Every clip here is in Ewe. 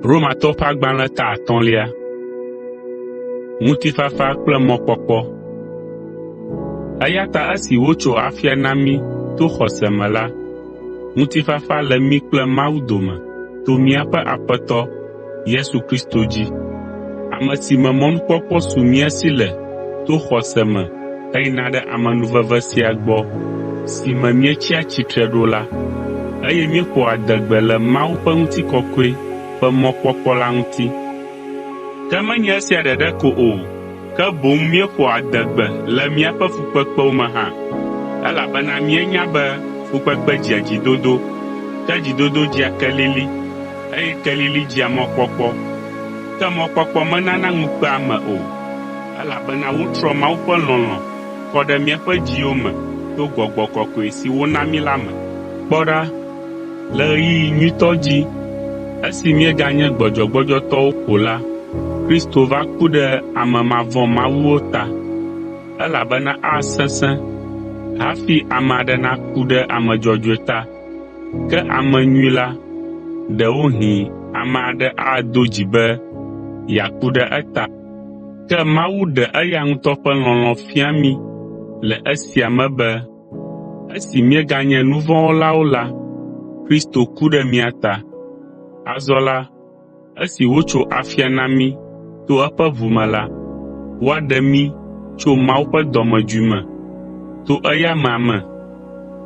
Romatɔwo ƒe agbalẽ ta atɔ̃lia. Ŋutifafa kple mɔkpɔkpɔ. Eya ta esi wotso afia na mí to xɔse me la, ŋutifafa le mí kple Mawu dome to míaƒe Aƒetɔ Yesu Kristo dzi, ame si me mɔnukpɔkpɔ su mía si le to xɔse me heyina ɖe amenuveve sia gbɔ si me míetsia tsitre ɖo la, eye míeƒoa adegbe le Mawu ƒe ŋutikɔkɔe ƒe mɔkpɔkpɔ la ŋuti. Ke menye esia ɖeɖe ko o, ke boŋ míeƒoa adegbe le míaƒe fukpekpewo me hã, elabena míenya be fukpekpe dzia dzidodo, ke dzidodo dzia kelili, eye kelili dzia mɔkpɔkpɔ. Ke mɔkpɔkpɔ menana ŋu kpea ame o, elabena wotrɔ Mawu ƒe lɔlɔ̃ kɔ ɖe míaƒe dziwo me to Gbɔgbɔ Kɔkɔe si wona mí la me. Kpɔ ɖa, le ɣeyiɣi nyuitɔ dzi, esi míeganye gbɔdzɔgbɔdzɔtɔwo ko la, Kristo va ku ɖe ame mavɔ̃mawuwo ta, elabena asesẽ hafi ame aɖe naku ɖe ame dzɔdzɔe ta, ke ame nyui la, ɖewohĩ ame aɖe ado dzi be yeaku ɖe eta. Ke Mawu ɖe eya ŋutɔ ƒe lɔlɔ̃ fia mí le esia me be esi míeganye nu vɔ̃ wɔlawo la, Kristo ku ɖe mía ta. Azɔ la, esi wotso afia na mí to eƒe ʋu me la, woaɖe mí tso Mawu ƒe dɔmedzoe me to eya amea me,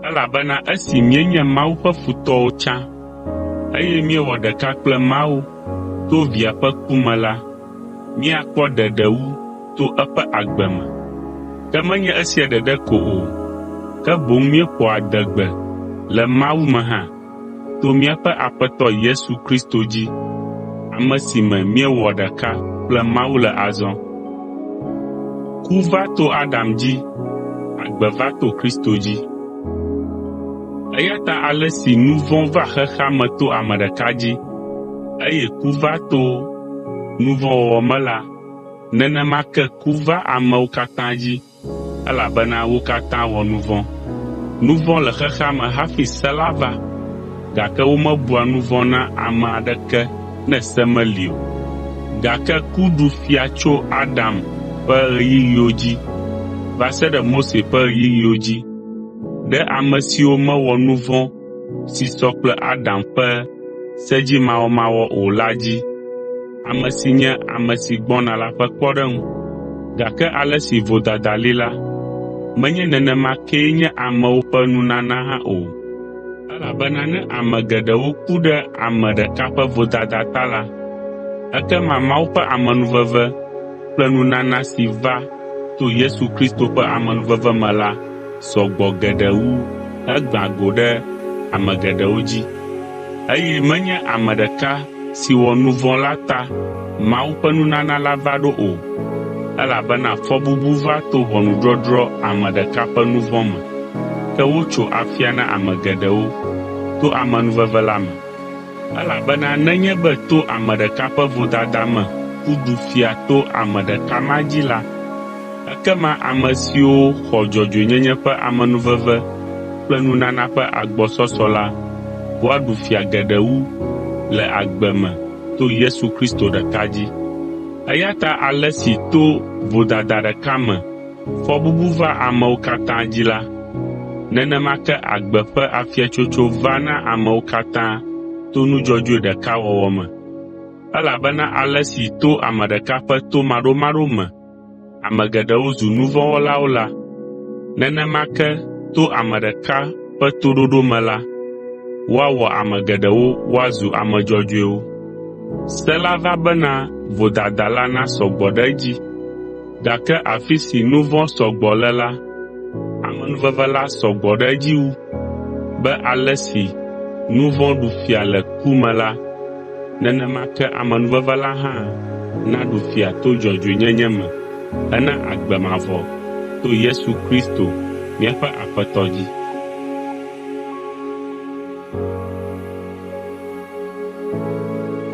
elabena esi míenye Mawu ƒe futɔwo tsã, eye míewɔ ɖeka kple Mawu to Via ƒe ku me la, míakpɔ ɖeɖe wu to eƒe agbe me. Ke menye esia ɖeɖe ko o, ke boŋ míeƒoa adegbe le Mawu me hã to míaƒe Aƒetɔ Yesu Kristo dzi, ame si me míewɔ ɖeka kple Mawu le azɔ. Ku va to Adam dzi, agbe va to Kristo dzi. Eya ta ale si nu vɔ̃ va xexea me to ame ɖeka dzi, eye ku va to nu vɔ̃ wɔwɔ me la, nenema ke ku va amewo katã dzi, elabena wo katã wɔ nu vɔ̃. Nu vɔ̃ le xexea me hafi se la va, gake womebua nu vɔ̃ na ame aɖeke ne se meli o. Gake ku ɖu fia tso Adam ƒe ɣeyiɣiwo dzi va se ɖe Mose ƒe ɣeyiɣiwo dzi ɖe ame siwo mewɔ nu vɔ̃ si sɔ kple Adam ƒe sedzimawɔmawɔ o la dzi, ame si nye ame si gbɔna la ƒe kpɔɖeŋu. Gake ale si vodada li la, menye nenema kee nye amewo ƒe nunana hã o. Elabena ne ame geɖewo ku ɖe ame ɖeka ƒe vodada ta la, ekema Mawu ƒe amenuveve kple nunana si va to Yesu Kristo ƒe amenuveve me la sɔ gbɔ geɖe wu hegbã go ɖe ame geɖewo dzi. Eye menye ame ɖeka si wɔ nu vɔ̃ la ta Mawu ƒe nunana la va ɖo o, elabena fɔbubu va to ʋɔnudɔdrɔ̃ ame ɖeka ƒe nu vɔ̃ me, ke wotso afia na ame geɖewo to amenuveve la me. Elabena nenye be to ame ɖeka ƒe vodada me ku ɖu fia to ame ɖeka ma dzi la, ekema ame siwo xɔ dzɔdzɔenyenye ƒe amenuveve kple nunana ƒe agbɔsɔsɔ la, woaɖu fia geɖe wu le agbe me to Yesu Kristo ɖeka dzi. Eya ta ale si to vodada ɖeka me fɔbubu va amewo katã dzi la, nenema ke agbe ƒe afiatsotso va na amewo katã to nu dzɔdzɔe ɖeka wɔwɔ me. Elabena ale si to ame ɖeka ƒe tomaɖomaɖo me ame geɖewo zu nu vɔ̃ wɔlawo la, nenema ke to ame ɖeka ƒe toɖoɖo me la, woawɔ ame geɖewo woazu ame dzɔdzɔewo. Se la va bena vodada la nasɔ gbɔ ɖe edzi, gake afi si nu vɔ̃ sɔ gbɔ le la, amenuveve la sɔ gbɔ ɖe edzi wu, be ale si nu vɔ̃ ɖu fia le ku me la, nenema ke amenuveve la hã naɖu fia to dzɔdzɔenyenye me hena agbe mavɔ to Yesu Kristo míaƒe Aƒetɔ dzi.